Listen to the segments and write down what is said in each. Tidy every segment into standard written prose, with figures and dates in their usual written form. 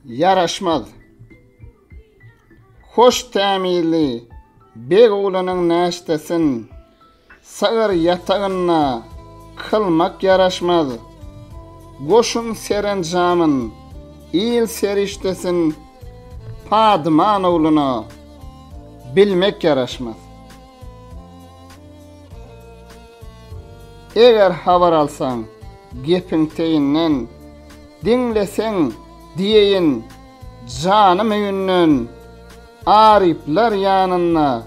ýaraşmaz. Hoş tämizli beg oglunyň näştesin sygyr ýatagynda kylmak ýaraşmaz. Goşun serenjamyn, il serişdesin padyman ogluna bilmek ýaraşmaz. Eger habar alsaň gepiň teýinden, Diňleseň, diýeýin, janym öýünden, Aryplar ýanynda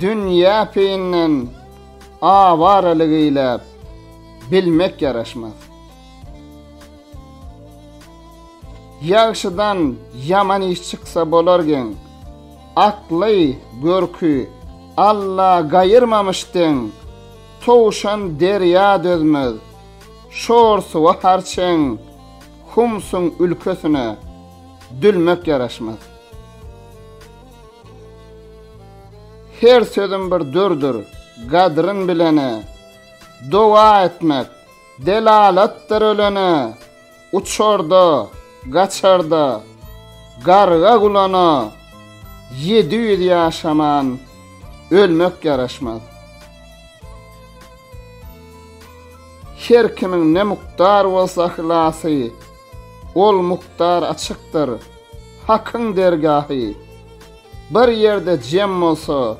dünýä peýinden Awaralyk eýläp bilmek ýaraşmaz. Ýagşydan ýaman iş çyksa bolar geň, Akly, görki Alla gaýyrmamyş deň, Towşan derýa dözmez, şor suwa harçeň, Humsuň ülkesine dülmek ýaraşmaz. Her sözüm bir dürdür, gadryn bilene, Doga etmek, delalatdyr ölene, Uçarda, gaçarda, garga gulana, 700 ýaşaman ölmek ýaraşmaz. Her kimiň ne mukdar bolsa yhlasy, Ol mukdar açykdyr Hakyň dergahy. Bir ýerde jem bolsa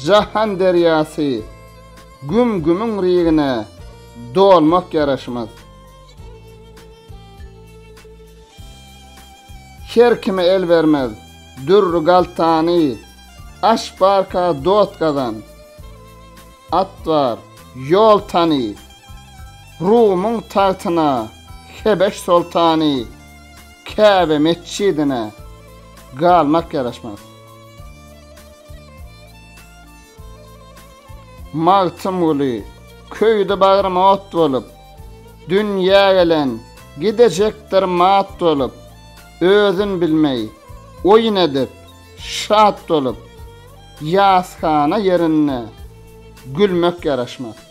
jahan derýasy, Güm-gümüň rigine dolmak ýaraşmaz. Her kime el bermez dürri galtany, Aş barka dost gazan, at bar, ýol tany. Rumyň tagtyna Hebeş soltany, Käbe metjidine galmak ýaraşmaz. Magtymguly, köýdi bagrym ot bolup, Dünýä gelen, gidejekdir mat bolup, Özün bilmeý, oýun edip, şat bolup, Ýashana ýerinde gülmek ýaraşmaz.